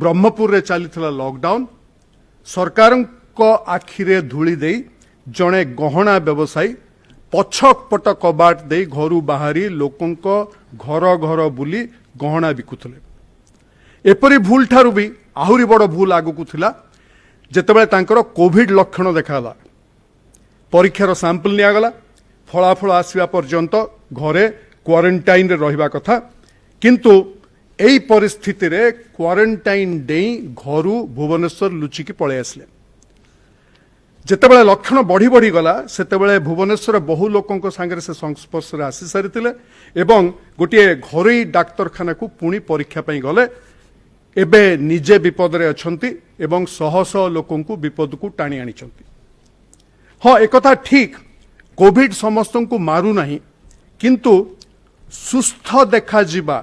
ବ୍ରହ୍ମପୁରରେ ଚାଲିଥିଲା ଲକଡାଉନ। ସରକାରଙ୍କ ଆଖିରେ ଧୂଳି ଦେଇ ଜଣେ ଗହଣା ବ୍ୟବସାୟୀ ପଛପଟ କବାଟ ଦେଇ ଘରୁ ବାହାରି ଲୋକଙ୍କ ଘର ଘର ବୁଲି ଗହଣା ବିକୁଥିଲେ। ଏପରି ଭୁଲ ଠାରୁ ବି ଆହୁରି ବଡ଼ ଭୁଲ ଆଗକୁ ଥିଲା, ଯେତେବେଳେ ତାଙ୍କର କୋଭିଡ ଲକ୍ଷଣ ଦେଖାଗଲା। ପରୀକ୍ଷାର ସାମ୍ପଲ ନିଆଗଲା। ଫଳାଫଳ ଆସିବା ପର୍ଯ୍ୟନ୍ତ ଘରେ କ୍ୱାରେଣ୍ଟାଇନରେ ରହିବା କଥା, କିନ୍ତୁ ଏଇ ପରିସ୍ଥିତିରେ କ୍ୱାରେଣ୍ଟାଇନ ଡେଇଁ ଘରୁ ଭୁବନେଶ୍ୱର ଲୁଚିକି ପଳେଇ ଆସିଲେ। ଯେତେବେଳେ ଲକ୍ଷଣ ବଢ଼ି ବଢ଼ି ଗଲା, ସେତେବେଳେ ଭୁବନେଶ୍ୱର ବହୁ ଲୋକଙ୍କ ସାଙ୍ଗରେ ସେ ସଂସ୍ପର୍ଶରେ ଆସି ସାରିଥିଲେ ଏବଂ ଗୋଟିଏ ଘରୋଇ ଡାକ୍ତରଖାନାକୁ ପୁଣି ପରୀକ୍ଷା ପାଇଁ ଗଲେ। ଏବେ ନିଜେ ବିପଦରେ ଅଛନ୍ତି ଏବଂ ଶହ ଶହ ଲୋକଙ୍କୁ ବିପଦକୁ ଟାଣି ଆଣିଛନ୍ତି। ହଁ, ଏକଥା ଠିକ୍, କୋଭିଡ ସମସ୍ତଙ୍କୁ ମାରୁନାହିଁ, କିନ୍ତୁ ସୁସ୍ଥ ଦେଖାଯିବା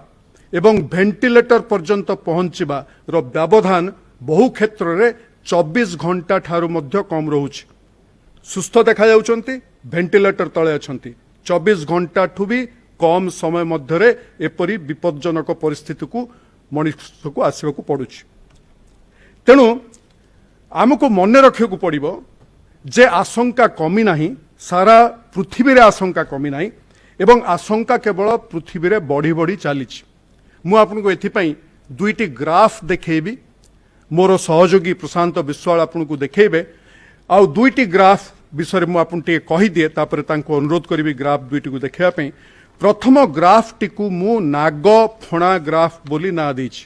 ଏବଂ ଭେଣ୍ଟିଲେଟର ପର୍ଯ୍ୟନ୍ତ ପହଞ୍ଚିବାର ବ୍ୟବଧାନ ବହୁ କ୍ଷେତ୍ରରେ 24 ଘଣ୍ଟା ଠାରୁ ମଧ୍ୟ କମ୍ ରହୁଛି। ସୁସ୍ଥ ଦେଖାଯାଉଛନ୍ତି, ଭେଣ୍ଟିଲେଟର ତଳେ ଅଛନ୍ତି, 24 ଘଣ୍ଟାଠୁ ବି କମ୍ ସମୟ ମଧ୍ୟରେ ଏପରି ବିପଜ୍ଜନକ ପରିସ୍ଥିତିକୁ ମଣିଷକୁ ଆସିବାକୁ ପଡୁଛି। ତେଣୁ ଆମକୁ ମନେ ରଖିବାକୁ ପଡ଼ିବ ଯେ ଆଶଙ୍କା କମି ନାହିଁ। ସାରା ପୃଥିବୀରେ ଆଶଙ୍କା କମି ନାହିଁ ଏବଂ ଆଶଙ୍କା କେବଳ ପୃଥିବୀରେ ବଢ଼ି ବଢ଼ି ଚାଲିଛି। ମୁଁ ଆପଣଙ୍କୁ ଏଥିପାଇଁ ଦୁଇଟି ଗ୍ରାଫ ଦେଖେଇବି। ମୋର ସହଯୋଗୀ ପ୍ରଶାନ୍ତ ବିଶ୍ୱାଳ ଆପଣଙ୍କୁ ଦେଖେଇବେ। ଆଉ ଦୁଇଟି ଗ୍ରାଫ ବିଷୟରେ ମୁଁ ଆପଣଙ୍କୁ ଟିକେ କହିଦିଏ, ତାପରେ ତାଙ୍କୁ ଅନୁରୋଧ କରିବି ଗ୍ରାଫ ଦୁଇଟିକୁ ଦେଖିବା ପାଇଁ। ପ୍ରଥମ ଗ୍ରାଫଟିକୁ ମୁଁ ନାଗ ଫଣା ଗ୍ରାଫ ବୋଲି ନାଁ ଦେଇଛି।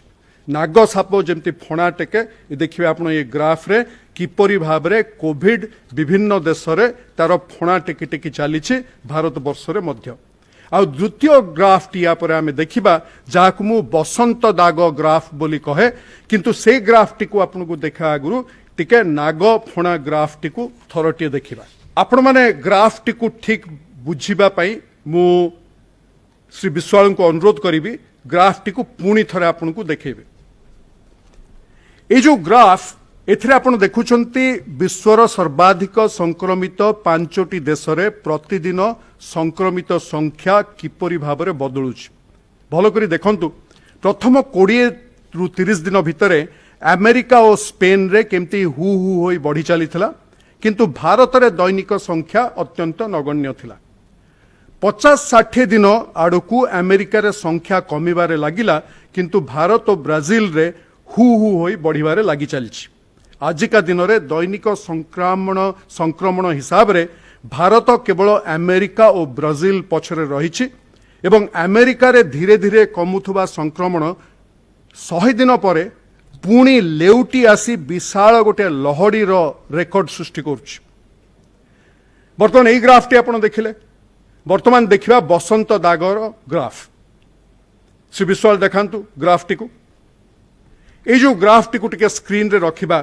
ନାଗ ସାପ ଯେମିତି ଫଣା ଟେକେ, ଏ ଦେଖିବେ ଆପଣ ଏ ଗ୍ରାଫରେ କିପରି ଭାବରେ କୋଭିଡ ବିଭିନ୍ନ ଦେଶରେ ତାର ଫଣା ଟେକି ଟେକି ଚାଲିଛି, ଭାରତବର୍ଷରେ ମଧ୍ୟ। ଆଉ ଦ୍ୱିତୀୟ ଗ୍ରାଫଟି ୟା ପରେ ଆମେ ଦେଖିବା, ଯାହାକୁ ମୁଁ ବସନ୍ତ ଦାଗ ଗ୍ରାଫ ବୋଲି କହେ। କିନ୍ତୁ ସେଇ ଗ୍ରାଫଟିକୁ ଆପଣଙ୍କୁ ଦେଖିବା ଆଗରୁ ଟିକେ ନାଗ ଫଣା ଗ୍ରାଫଟିକୁ ଥରଟିଏ ଦେଖିବା। ଆପଣମାନେ ଗ୍ରାଫଟିକୁ ଠିକ ବୁଝିବା ପାଇଁ ମୁଁ ଶ୍ରୀ ବିଶ୍ୱାଳଙ୍କୁ ଅନୁରୋଧ କରିବି, ଗ୍ରାଫଟିକୁ ପୁଣି ଥରେ ଆପଣଙ୍କୁ ଦେଖେଇବେ। ଏଇ ଯୋଉ ଗ୍ରାଫ, ଏଥିରେ ଆପଣ ଦେଖୁଛନ୍ତି ବିଶ୍ୱର ସର୍ବାଧିକ ସଂକ୍ରମିତ ପାଞ୍ଚଟି ଦେଶରେ ପ୍ରତିଦିନ ସଂକ୍ରମିତ ସଂଖ୍ୟା କିପରି ଭାବରେ ବଦଳୁଛି। ଭଲ କରି ଦେଖନ୍ତୁ, ପ୍ରଥମ 20ରୁ 30 ଦିନ ଭିତରେ ଆମେରିକା ଓ ସ୍ପେନରେ କେମିତି ହୁ ହୁ ହୋଇ ବଢ଼ି ଚାଲିଥିଲା, କିନ୍ତୁ ଭାରତରେ ଦୈନିକ ସଂଖ୍ୟା ଅତ୍ୟନ୍ତ ନଗଣ୍ୟ ଥିଲା। 50-60 ଦିନ ଆଡ଼କୁ ଆମେରିକାରେ ସଂଖ୍ୟା କମିବାରେ ଲାଗିଲା, କିନ୍ତୁ ଭାରତ ଓ ବ୍ରାଜିଲରେ ହୁ ହୁ ହୋଇ ବଢ଼ିବାରେ ଲାଗି ଚାଲିଛି। ଆଜିକା ଦିନରେ ଦୈନିକ ସଂକ୍ରମଣ ହିସାବରେ ଭାରତ କେବଳ ଆମେରିକା ଓ ବ୍ରାଜିଲ ପଛରେ ରହିଛି ଏବଂ ଆମେରିକାରେ ଧୀରେ ଧୀରେ କମୁଥିବା ସଂକ୍ରମଣ 100 ଦିନ ପରେ ପୁଣି ଲେଉଟି ଆସି ବିଶାଳ ଗୋଟେ ଲହଡ଼ିର ରେକର୍ଡ ସୃଷ୍ଟି କରୁଛି। ବର୍ତ୍ତମାନ ଏଇ ଗ୍ରାଫଟି ଆପଣ ଦେଖିଲେ। ବର୍ତ୍ତମାନ ଦେଖିବା ବସନ୍ତ ଦାଗର ଗ୍ରାଫ। ଶ୍ରୀ ବିଶ୍ୱାଳ, ଦେଖାନ୍ତୁ ଗ୍ରାଫଟିକୁ। ଏଇ ଯୋଉ ଗ୍ରାଫଟିକୁ ଟିକେ ସ୍କ୍ରିନରେ ରଖିବା।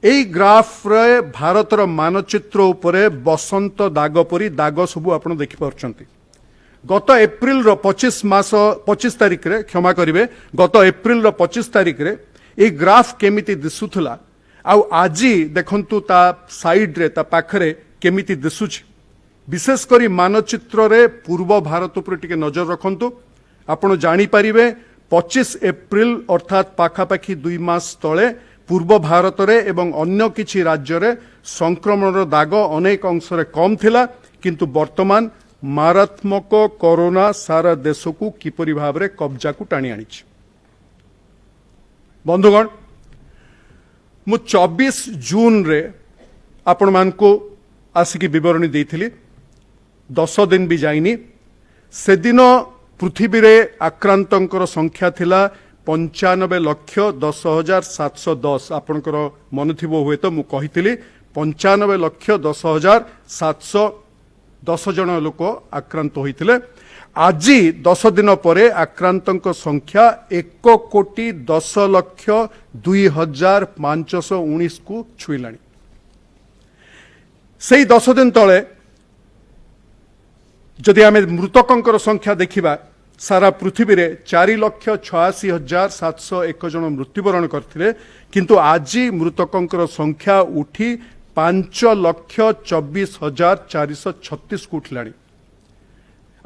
ଏଇ ଗ୍ରାଫରେ ଭାରତର ମାନଚିତ୍ର ଉପରେ ବସନ୍ତ ଦାଗ ପରି ଦାଗ ସବୁ ଆପଣ ଦେଖିପାରୁଛନ୍ତି। ଗତ ଏପ୍ରିଲର 25 ମାସ 25 ତାରିଖରେ, କ୍ଷମା କରିବେ, ଗତ ଏପ୍ରିଲର 25 ତାରିଖରେ ଏଇ ଗ୍ରାଫ କେମିତି ଦିଶୁଥିଲା ଆଉ ଆଜି ଦେଖନ୍ତୁ ତା ସାଇଡରେ, ତା ପାଖରେ କେମିତି ଦିଶୁଛି। ବିଶେଷ କରି ମାନଚିତ୍ରରେ ପୂର୍ବ ଭାରତ ଉପରେ ଟିକେ ନଜର ରଖନ୍ତୁ। ଆପଣ ଜାଣିପାରିବେ, 25 ଏପ୍ରିଲ ଅର୍ଥାତ୍ ପାଖାପାଖି 2 ମାସ ତଳେ ପୂର୍ବ ଭାରତରେ ଏବଂ ଅନ୍ୟ କିଛି ରାଜ୍ୟରେ ସଂକ୍ରମଣର ଦାଗ ଅନେକ ଅଂଶରେ କମ୍ ଥିଲା, କିନ୍ତୁ ବର୍ତ୍ତମାନ ମାରାତ୍ମକ କରୋନା ସାରା ଦେଶକୁ କିପରି ଭାବରେ କବ୍ଜାକୁ ଟାଣି ଆଣିଛି। ବନ୍ଧୁଗଣ, ମୁଁ 24 ଜୁନରେ ଆପଣମାନଙ୍କୁ ଆସିକି ବିବରଣୀ ଦେଇଥିଲି। 10 ଦିନ ବି ଯାଇନି। ସେଦିନ ପୃଥିବୀରେ ଆକ୍ରାନ୍ତଙ୍କର ସଂଖ୍ୟା ଥିଲା 95,10,710। ଆପଣଙ୍କର ମନେ ଥିବ ହୁଏତ, ମୁଁ କହିଥିଲି 95,10,710 ଜଣ ଲୋକ ଆକ୍ରାନ୍ତ ହୋଇଥିଲେ। ଆଜି 10 ଦିନ ପରେ ଆକ୍ରାନ୍ତଙ୍କ ସଂଖ୍ୟା 1,10,02,519କୁ ଛୁଇଁଲାଣି। ସେଇ 10 ଦିନ ତଳେ ଯଦି ଆମେ ମୃତକଙ୍କର ସଂଖ୍ୟା ଦେଖିବା, ସାରା ପୃଥିବୀରେ 4,86,701 ଜଣ ମୃତ୍ୟୁବରଣ କରିଥିଲେ, କିନ୍ତୁ ଆଜି ମୃତକଙ୍କର ସଂଖ୍ୟା ଉଠି 5,24,436କୁ ଉଠିଲାଣି।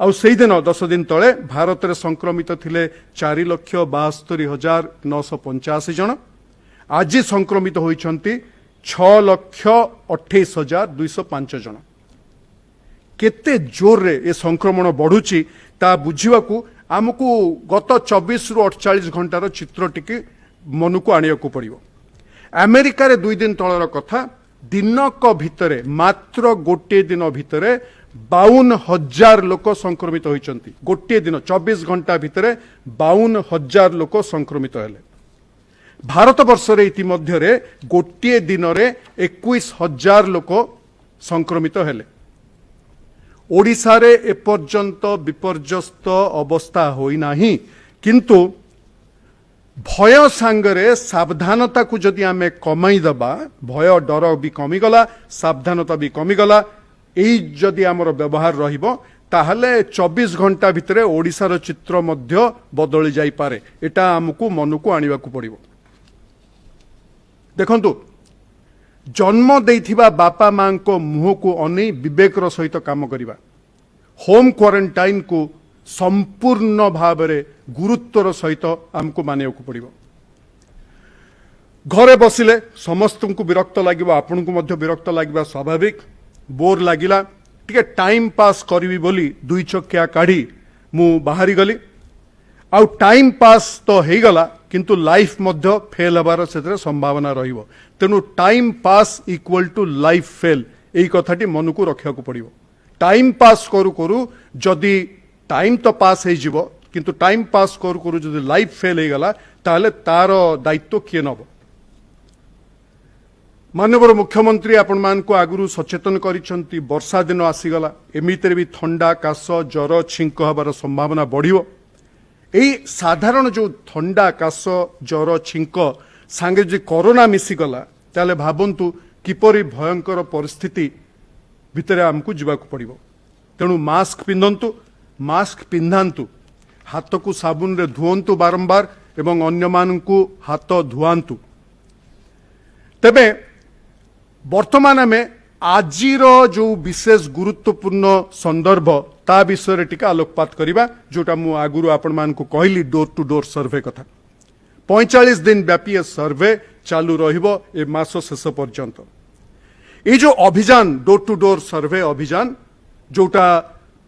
ଆଉ ସେଇଦିନ 10 ଦିନ ତଳେ ଭାରତରେ ସଂକ୍ରମିତ ଥିଲେ 4,72,985 ଜଣ। ଆଜି ସଂକ୍ରମିତ ହୋଇଛନ୍ତି 6,28,205 ଜଣ। କେତେ ଜୋରରେ ଏ ସଂକ୍ରମଣ ବଢୁଛି, ତା ବୁଝିବାକୁ ଆମକୁ ଗତ 24ରୁ 48 ଘଣ୍ଟାର ଚିତ୍ର ଟିକେ ମନକୁ ଆଣିବାକୁ ପଡ଼ିବ। ଆମେରିକାରେ 2 ଦିନ ତଳର କଥା, ଦିନକ ଭିତରେ, ମାତ୍ର ଗୋଟିଏ ଦିନ ଭିତରେ 52,000 ଲୋକ ସଂକ୍ରମିତ ହୋଇଛନ୍ତି। ଗୋଟିଏ ଦିନ, 24 ଘଣ୍ଟା ଭିତରେ 52,000 ଲୋକ ସଂକ୍ରମିତ ହେଲେ। ଭାରତବର୍ଷରେ ଇତିମଧ୍ୟରେ ଗୋଟିଏ ଦିନରେ 21,000 ଲୋକ ସଂକ୍ରମିତ ହେଲେ। ଓଡ଼ିଶାରେ ଏପର୍ଯ୍ୟନ୍ତ ବିପର୍ଯ୍ୟସ୍ତ ଅବସ୍ଥା ହୋଇନାହିଁ, କିନ୍ତୁ ଭୟ ସାଙ୍ଗରେ ସାବଧାନତାକୁ ଯଦି ଆମେ କମାଇଦେବା, ଭୟ ଡର ବି କମିଗଲା, ସାବଧାନତା ବି କମିଗଲା, ଏଇ ଯଦି ଆମର ବ୍ୟବହାର ରହିବ, ତାହେଲେ 24 ଘଣ୍ଟା ଭିତରେ ଓଡ଼ିଶାର ଚିତ୍ର ମଧ୍ୟ ବଦଳି ଯାଇପାରେ। ଏଟା ଆମକୁ ମନକୁ ଆଣିବାକୁ ପଡ଼ିବ। ଦେଖନ୍ତୁ, ଜନ୍ମ ଦେଇଥିବା ବାପା ମାଙ୍କ ମୁହଁକୁ ଅନେଇ ବିବେକର ସହିତ କାମ କରିବା, ହୋମ୍ କ୍ୱାରେଣ୍ଟାଇନକୁ ସମ୍ପୂର୍ଣ୍ଣ ଭାବରେ ଗୁରୁତ୍ୱର ସହିତ ଆମକୁ ମାନିବାକୁ ପଡ଼ିବ। ଘରେ ବସିଲେ ସମସ୍ତଙ୍କୁ ବିରକ୍ତ ଲାଗିବ, ଆପଣଙ୍କୁ ମଧ୍ୟ ବିରକ୍ତ ଲାଗିବା ସ୍ୱାଭାବିକ। ବୋର୍ ଲାଗିଲା, ଟିକେ ଟାଇମ୍ ପାସ୍ କରିବି ବୋଲି ଦୁଇ ଚକିଆ କାଢ଼ି ମୁଁ ବାହାରିଗଲି। ଆଉ ଟାଇମ୍ ପାସ୍ ତ ହେଇଗଲା, କିନ୍ତୁ ଲାଇଫ୍ ମଧ୍ୟ ଫେଲ୍ ହେବାର ସେଥିରେ ସମ୍ଭାବନା ରହିବ। ତେଣୁ time pass equal to life fail, ଏଇ କଥାଟି ମନକୁ ରଖିବାକୁ ପଡ଼ିବ। ଟାଇମ୍ ପାସ୍ କରୁ କରୁ ଯଦି ଟାଇମ୍ ତ ପାସ୍ ହେଇଯିବ, କିନ୍ତୁ ଟାଇମ୍ ପାସ୍ କରୁ କରୁ ଯଦି ଲାଇଫ୍ ଫେଲ୍ ହେଇଗଲା, ତାହେଲେ ତାର ଦାୟିତ୍ୱ କିଏ ନେବ? ମାନ୍ୟବର ମୁଖ୍ୟମନ୍ତ୍ରୀ ଆପଣମାନଙ୍କୁ ଆଗରୁ ସଚେତନ କରିଛନ୍ତି। ବର୍ଷା ଦିନ ଆସିଗଲା, ଏମିତିରେ ବି ଥଣ୍ଡା, କାଶ, ଜ୍ୱର, ଛିଙ୍କ ହେବାର ସମ୍ଭାବନା ବଢ଼ିବ। ଏଇ ସାଧାରଣ ଯେଉଁ ଥଣ୍ଡା, କାଶ, ଜ୍ୱର, ଛିଙ୍କ ସାଙ୍ଗେ ଯଦି କରୋନା ମିଶିଗଲା, ତାହେଲେ ଭାବନ୍ତୁ କିପରି ଭୟଙ୍କର ପରିସ୍ଥିତି ଭିତରେ ଆମକୁ ଯିବାକୁ ପଡ଼ିବ। ତେଣୁ ମାସ୍କ ପିନ୍ଧନ୍ତୁ, ମାସ୍କ ପିନ୍ଧାନ୍ତୁ, ହାତକୁ ସାବୁନରେ ଧୁଅନ୍ତୁ ବାରମ୍ବାର ଏବଂ ଅନ୍ୟମାନଙ୍କୁ ହାତ ଧୁଆନ୍ତୁ। ତେବେ ବର୍ତ୍ତମାନ ଆମେ ଆଜିର ଯେଉଁ ବିଶେଷ ଗୁରୁତ୍ୱପୂର୍ଣ୍ଣ ସନ୍ଦର୍ଭ, ତା ବିଷୟରେ ଟିକେ ଆଲୋକପାତ କରିବା, ଯୋଉଟା ମୁଁ ଆଗରୁ ଆପଣମାନଙ୍କୁ କହିଲି, ଡୋର ଟୁ ଡୋର ସର୍ଭେ କଥା। 45 ଦିନ ବ୍ୟାପୀ ଏ ସର୍ଭେ ଚାଲୁ ରହିବ ଏ ମାସ ଶେଷ ପର୍ଯ୍ୟନ୍ତ। ଏଇ ଯୋଉ ଅଭିଯାନ, ଡୋର ଟୁ ଡୋର ସର୍ଭେ ଅଭିଯାନ, ଯୋଉଟା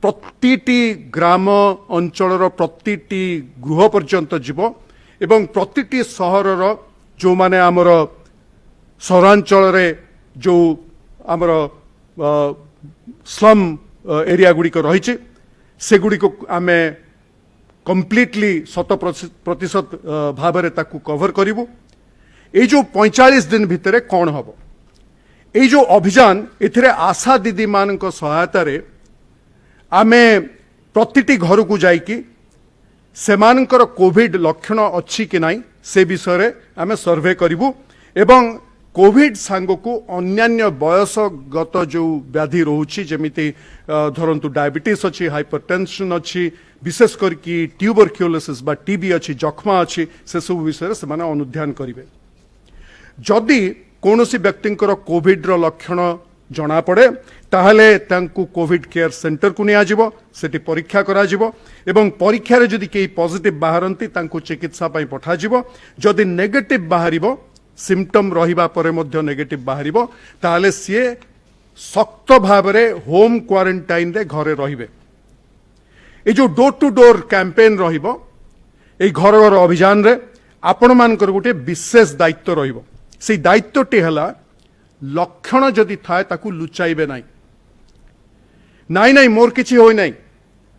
ପ୍ରତିଟି ଗ୍ରାମ ଅଞ୍ଚଳର ପ୍ରତିଟି ଗୃହ ପର୍ଯ୍ୟନ୍ତ ଯିବ ଏବଂ ପ୍ରତିଟି ସହରର ଯେଉଁମାନେ ଆମର ସହରାଞ୍ଚଳରେ ଯେଉଁ ଆମର ସ୍ଲମ୍ ଏରିଆ ଗୁଡ଼ିକ ରହିଛି, ସେଗୁଡ଼ିକୁ ଆମେ କମ୍ପ୍ଲିଟଲି 100% ଭାବରେ ତାକୁ କଭର କରିବୁ। ଏଇ ଯେଉଁ 45 ଦିନ ଭିତରେ କ'ଣ ହେବ? ଏଇ ଯେଉଁ ଅଭିଯାନ, ଏଥିରେ ଆଶା ଦିଦିମାନଙ୍କ ସହାୟତାରେ ଆମେ ପ୍ରତିଟି ଘରକୁ ଯାଇକି ସେମାନଙ୍କର କୋଭିଡ ଲକ୍ଷଣ ଅଛି କି ନାହିଁ, ସେ ବିଷୟରେ ଆମେ ସର୍ଭେ କରିବୁ ଏବଂ କୋଭିଡ ସାଙ୍ଗକୁ ଅନ୍ୟାନ୍ୟ ବୟସଗତ ଯେଉଁ ବ୍ୟାଧି ରହୁଛି, ଯେମିତି ଧରନ୍ତୁ ଡାଇବେଟିସ୍ ଅଛି, ହାଇପରଟେନସନ୍ ଅଛି, ବିଶେଷ କରିକି ଟ୍ୟୁବରକ୍ୟୁଲୋସିସ୍ ବା ଟିବି ଅଛି, ଯକ୍ଷ୍ମା ଅଛି, ସେସବୁ ବିଷୟରେ ସେମାନେ ଅନୁଧ୍ୟାନ କରିବେ। ଯଦି କୌଣସି ବ୍ୟକ୍ତିଙ୍କର କୋଭିଡର ଲକ୍ଷଣ ଜଣାପଡ଼େ, ତାହେଲେ ତାଙ୍କୁ କୋଭିଡ କେୟାର ସେଣ୍ଟରକୁ ନିଆଯିବ, ସେଠି ପରୀକ୍ଷା କରାଯିବ ଏବଂ ପରୀକ୍ଷାରେ ଯଦି କେହି ପଜିଟିଭ ବାହାରନ୍ତି, ତାଙ୍କୁ ଚିକିତ୍ସା ପାଇଁ ପଠାଯିବ। ଯଦି ନେଗେଟିଭ ବାହାରିବ, ସିମ୍ପଟମ୍ ରହିବା ପରେ ମଧ୍ୟ ନେଗେଟିଭ ବାହାରିବ, ତାହେଲେ ସିଏ ଶକ୍ତ ଭାବରେ ହୋମ୍ କ୍ୱାରେଣ୍ଟାଇନରେ ଘରେ ରହିବେ। ଏଇ ଯୋଉ ଡୋର ଟୁ ଡୋର କ୍ୟାମ୍ପେନ୍ ରହିବ, ଏଇ ଘର ଘର ଅଭିଯାନରେ ଆପଣମାନଙ୍କର ଗୋଟିଏ ବିଶେଷ ଦାୟିତ୍ୱ ରହିବ। ସେଇ ଦାୟିତ୍ୱଟି ହେଲା, ଲକ୍ଷଣ ଯଦି ଥାଏ ତାକୁ ଲୁଚାଇବେ ନାହିଁ। ନାଇଁ ନାଇଁ, ମୋର କିଛି ହୋଇନାହିଁ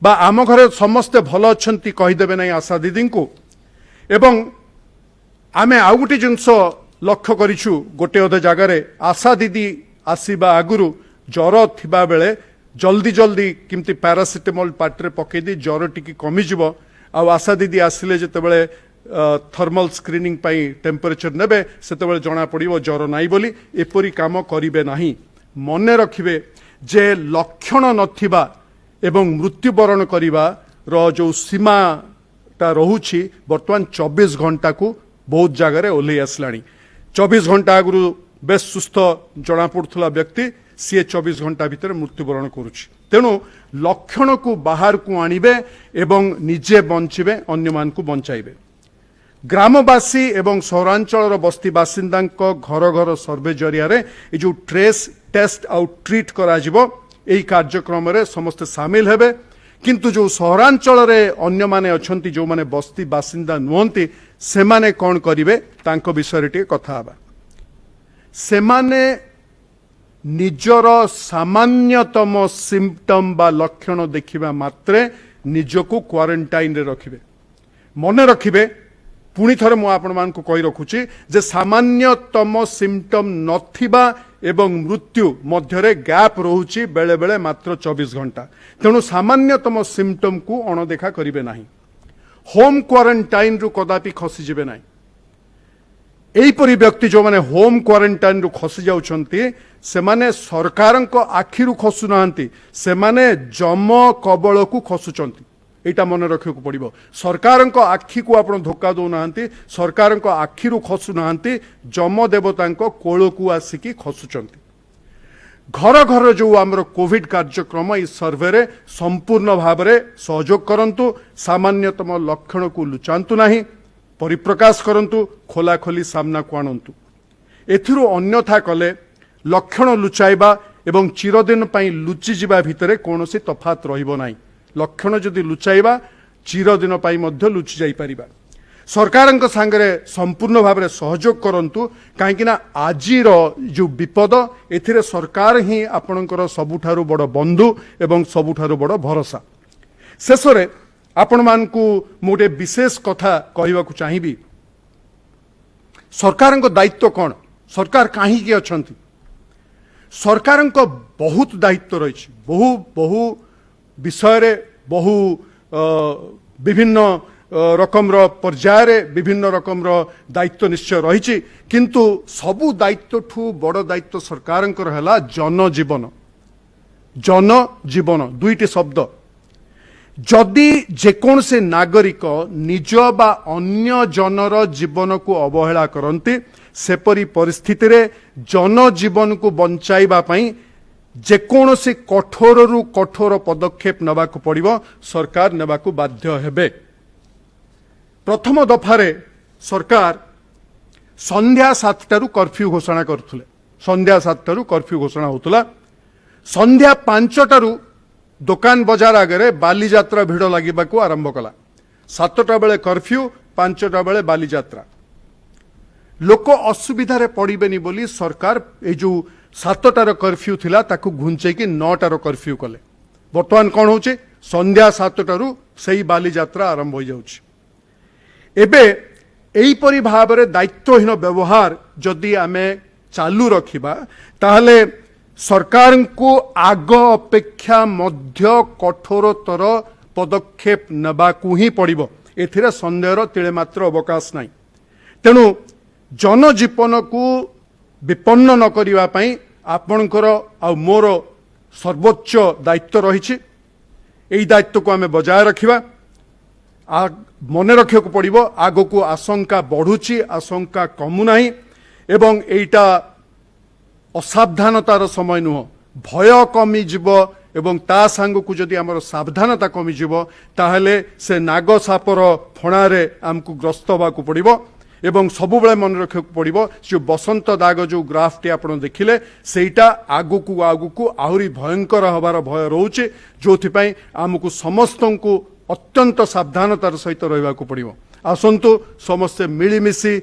ବା ଆମ ଘରେ ସମସ୍ତେ ଭଲ ଅଛନ୍ତି କହିଦେବେ ନାହିଁ ଆଶା ଦିଦିଙ୍କୁ। ଏବଂ ଆମେ ଆଉ ଗୋଟେ ଜିନିଷ ଲକ୍ଷ୍ୟ କରିଛୁ, ଗୋଟେ ଅଧେ ଜାଗାରେ ଆଶା ଦିଦି ଆସିବା ଆଗରୁ ଜ୍ୱର ଥିବାବେଳେ ଜଲ୍ଦି ଜଲ୍ଦି କେମିତି ପାରାସିଟାମଲ ପାଟିରେ ପକେଇ ଦେଇ ଜ୍ୱର ଟିକେ କମିଯିବ, ଆଉ ଆଶା ଦିଦି ଆସିଲେ ଯେତେବେଳେ ଥର୍ମାଲ ସ୍କ୍ରିନିଂ ପାଇଁ ଟେମ୍ପରେଚର ନେବେ, ସେତେବେଳେ ଜଣାପଡ଼ିବ ଜ୍ୱର ନାହିଁ ବୋଲି। ଏପରି କାମ କରିବେ ନାହିଁ। ମନେ ରଖିବେ ଯେ ଲକ୍ଷଣ ନଥିବା ଏବଂ ମୃତ୍ୟୁବରଣ କରିବାର ଯେଉଁ ସୀମାଟା ରହୁଛି, ବର୍ତ୍ତମାନ 24 ଘଣ୍ଟାକୁ ବହୁତ ଜାଗାରେ ଓହ୍ଲେଇ ଆସିଲାଣି। 24 ଘଣ୍ଟା ଆଗରୁ ବେଶ ସୁସ୍ଥ ଜଣାପଡ଼ୁଥିଲା ବ୍ୟକ୍ତି, ସିଏ 24 ଘଣ୍ଟା ଭିତରେ ମୃତ୍ୟୁବରଣ କରୁଛି। ତେଣୁ ଲକ୍ଷଣକୁ ବାହାରକୁ ଆଣିବେ ଏବଂ ନିଜେ ବଞ୍ଚିବେ, ଅନ୍ୟମାନଙ୍କୁ ବଞ୍ଚାଇବେ। ଗ୍ରାମବାସୀ ଏବଂ ସହରାଞ୍ଚଳର ବସ୍ତି ବାସିନ୍ଦାଙ୍କ ଘର ଘର ସର୍ଭେ ଜରିଆରେ ଏ ଯେଉଁ ଟ୍ରେସ୍, ଟେଷ୍ଟ ଆଉ ଟ୍ରିଟ୍ କରାଯିବ, ଏହି କାର୍ଯ୍ୟକ୍ରମରେ ସମସ୍ତେ ସାମିଲ ହେବେ। କିନ୍ତୁ ଯେଉଁ ସହରାଞ୍ଚଳରେ ଅନ୍ୟମାନେ ଅଛନ୍ତି, ଯେଉଁମାନେ ବସ୍ତି ବାସିନ୍ଦା ନୁହନ୍ତି, ସେମାନେ କ'ଣ କରିବେ, ତାଙ୍କ ବିଷୟରେ ଟିକେ କଥା ହେବା। ସେମାନେ ନିଜର ସାମାନ୍ୟତମ ସିମ୍ପଟମ୍ ବା ଲକ୍ଷଣ ଦେଖିବା ମାତ୍ରେ ନିଜକୁ କ୍ୱାରେଣ୍ଟାଇନରେ ରଖିବେ। ମନେ ରଖିବେ, ପୁଣି ଥରେ ମୁଁ ଆପଣମାନଙ୍କୁ କହି ରଖୁଛି ଯେ ସାମାନ୍ୟତମ ସିମ୍ପଟମ୍ ନଥିବା ଏବଂ ମୃତ୍ୟୁ ମଧ୍ୟରେ ଗ୍ୟାପ୍ ରହୁଛି ବେଳେବେଳେ ମାତ୍ର 24 ଘଣ୍ଟା। ତେଣୁ ସାମାନ୍ୟତମ ସିମ୍ପଟମ୍କୁ ଅଣଦେଖା କରିବେ ନାହିଁ। ହୋମ୍ କ୍ୱାରେଣ୍ଟାଇନରୁ କଦାପି ଖସିଯିବେ ନାହିଁ। ଏହିପରି ବ୍ୟକ୍ତି ଯେଉଁମାନେ ହୋମ୍ କ୍ୱାରେଣ୍ଟାଇନରୁ ଖସି ଯାଉଛନ୍ତି, ସେମାନେ ସରକାରଙ୍କ ଆଖିରୁ ଖସୁନାହାନ୍ତି, ସେମାନେ ଯମ କବଳକୁ ଖସୁଛନ୍ତି। ଏଇଟା ମନେ ରଖିବାକୁ ପଡ଼ିବ। ସରକାରଙ୍କ ଆଖିକୁ ଆପଣ ଧୋକା ଦେଉନାହାନ୍ତି, ସରକାରଙ୍କ ଆଖିରୁ ଖସୁନାହାନ୍ତି, ଯମ ଦେବତାଙ୍କ କୋଳକୁ ଆସିକି ଖସୁଛନ୍ତି। ଘର ଘର ଯେଉଁ ଆମର କୋଭିଡ କାର୍ଯ୍ୟକ୍ରମ, ଏଇ ସର୍ଭେରେ ସମ୍ପୂର୍ଣ୍ଣ ଭାବରେ ସହଯୋଗ କରନ୍ତୁ। ସାମାନ୍ୟତମ ଲକ୍ଷଣକୁ ଲୁଚାନ୍ତୁ ନାହିଁ, ପରିପ୍ରକାଶ କରନ୍ତୁ, ଖୋଲାଖୋଲି ସାମ୍ନାକୁ ଆଣନ୍ତୁ। ଏଥିରୁ ଅନ୍ୟଥା କଲେ ଲକ୍ଷଣ ଲୁଚାଇବା ଏବଂ ଚିରଦିନ ପାଇଁ ଲୁଚିଯିବା ଭିତରେ କୌଣସି ତଫାତ ରହିବ ନାହିଁ। ଲକ୍ଷଣ ଯଦି ଲୁଚାଇବା, ଚିରଦିନ ପାଇଁ ମଧ୍ୟ ଲୁଚି ଯାଇପାରିବା। ସରକାରଙ୍କ ସାଙ୍ଗରେ ସମ୍ପୂର୍ଣ୍ଣ ଭାବରେ ସହଯୋଗ କରନ୍ତୁ, କାହିଁକି ନା ଆଜିର ଯେଉଁ ବିପଦ, ଏଥିରେ ସରକାର ହିଁ ଆପଣଙ୍କର ସବୁଠାରୁ ବଡ଼ ବନ୍ଧୁ ଏବଂ ସବୁଠାରୁ ବଡ଼ ଭରସା। ଶେଷରେ ଆପଣମାନଙ୍କୁ ମୁଁ ଗୋଟେ ବିଶେଷ କଥା କହିବାକୁ ଚାହିଁବି। ସରକାରଙ୍କ ଦାୟିତ୍ୱ କ'ଣ? ସରକାର କାହିଁକି ଅଛନ୍ତି? ସରକାରଙ୍କ ବହୁତ ଦାୟିତ୍ୱ ରହିଛି। ବହୁ ବହୁ ବିଷୟରେ, ବହୁ ବିଭିନ୍ନ ରକମର ପର୍ଯ୍ୟାୟରେ ବିଭିନ୍ନ ରକମର ଦାୟିତ୍ୱ ନିଶ୍ଚୟ ରହିଛି। କିନ୍ତୁ ସବୁ ଦାୟିତ୍ୱଠୁ ବଡ଼ ଦାୟିତ୍ୱ ସରକାରଙ୍କର ହେଲା ଜନଜୀବନ। ଜନଜୀବନ ଦୁଇଟି ଶବ୍ଦ। ଯଦି ଯେକୌଣସି ନାଗରିକ ନିଜ ବା ଅନ୍ୟ ଜନର ଜୀବନକୁ ଅବହେଳା କରନ୍ତି, ସେପରି ପରିସ୍ଥିତିରେ ଜନଜୀବନକୁ ବଞ୍ଚାଇବା ପାଇଁ ଯେକୌଣସି କଠୋରରୁ କଠୋର ପଦକ୍ଷେପ ନେବାକୁ ପଡ଼ିବ, ସରକାର ନେବାକୁ ବାଧ୍ୟ ହେବେ। ପ୍ରଥମ ଦଫାରେ ସରକାର ସନ୍ଧ୍ୟା 7ଟାରୁ କର୍ଫ୍ୟୁ ଘୋଷଣା କରୁଥିଲେ। ସନ୍ଧ୍ୟା 7ଟାରୁ କର୍ଫ୍ୟୁ ଘୋଷଣା ହେଉଥିଲା। ସନ୍ଧ୍ୟା 5ଟାରୁ ଦୋକାନ ବଜାର ଆଗରେ ବାଲିଯାତ୍ରା ଭିଡ଼ ଲାଗିବାକୁ ଆରମ୍ଭ କଲା। 7ଟା ବେଳେ କର୍ଫ୍ୟୁ, 5ଟା ବେଳେ ବାଲିଯାତ୍ରା। ଲୋକ ଅସୁବିଧାରେ ପଡ଼ିବେନି ବୋଲି ସରକାର ଏଇ ଯୋଉ 7ଟାର କର୍ଫ୍ୟୁ ଥିଲା, ତାକୁ ଘୁଞ୍ଚେଇକି 9ଟାର କର୍ଫ୍ୟୁ କଲେ। ବର୍ତ୍ତମାନ କ'ଣ ହେଉଛି? ସନ୍ଧ୍ୟା 7ଟାରୁ ସେଇ ବାଲିଯାତ୍ରା ଆରମ୍ଭ ହୋଇଯାଉଛି। ଏବେ ଏହିପରି ଭାବରେ ଦାୟିତ୍ୱହୀନ ବ୍ୟବହାର ଯଦି ଆମେ ଚାଲୁ ରଖିବା, ତାହେଲେ ସରକାରଙ୍କୁ ଆଗ ଅପେକ୍ଷା ମଧ୍ୟ କଠୋରତର ପଦକ୍ଷେପ ନେବାକୁ ହିଁ ପଡ଼ିବ। ଏଥିରେ ସନ୍ଦେହର ତିଳେ ମାତ୍ର ଅବକାଶ ନାହିଁ। ତେଣୁ ଜନଜୀବନକୁ ବିପନ୍ନ ନ କରିବା ପାଇଁ ଆପଣଙ୍କର ଆଉ ମୋର ସର୍ବୋଚ୍ଚ ଦାୟିତ୍ୱ ରହିଛି। ଏଇ ଦାୟିତ୍ୱକୁ ଆମେ ବଜାୟ ରଖିବା। ମନେ ରଖିବାକୁ ପଡ଼ିବ, ଆଗକୁ ଆଶଙ୍କା ବଢୁଛି, ଆଶଙ୍କା କମୁନାହିଁ ଏବଂ ଏଇଟା ଅସାବଧାନତାର ସମୟ ନୁହଁ। ଭୟ କମିଯିବ ଏବଂ ତା ସାଙ୍ଗକୁ ଯଦି ଆମର ସାବଧାନତା କମିଯିବ, ତାହେଲେ ସେ ନାଗ ସାପର ଫଣାରେ ଆମକୁ ଗ୍ରସ୍ତ ହେବାକୁ ପଡ଼ିବ। ଏବଂ ସବୁବେଳେ ମନେ ରଖିବାକୁ ପଡ଼ିବ, ସେ ଯେଉଁ ବସନ୍ତ ଦାଗ, ଯେଉଁ ଗ୍ରାଫଟି ଆପଣ ଦେଖିଲେ, ସେଇଟା ଆଗକୁ ଆଗକୁ ଆହୁରି ଭୟଙ୍କର ହେବାର ଭୟ ରହୁଛି, ଯେଉଁଥିପାଇଁ ଆମକୁ ସମସ୍ତଙ୍କୁ ଅତ୍ୟନ୍ତ ସାବଧାନତାର ସହିତ ରହିବାକୁ ପଡ଼ିବ। ଆସନ୍ତୁ, ସମସ୍ତେ ମିଳିମିଶି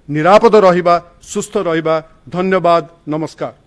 ନିରାପଦ ରହିବା, ସୁସ୍ଥ ରହିବା। ଧନ୍ୟବାଦ, ନମସ୍କାର।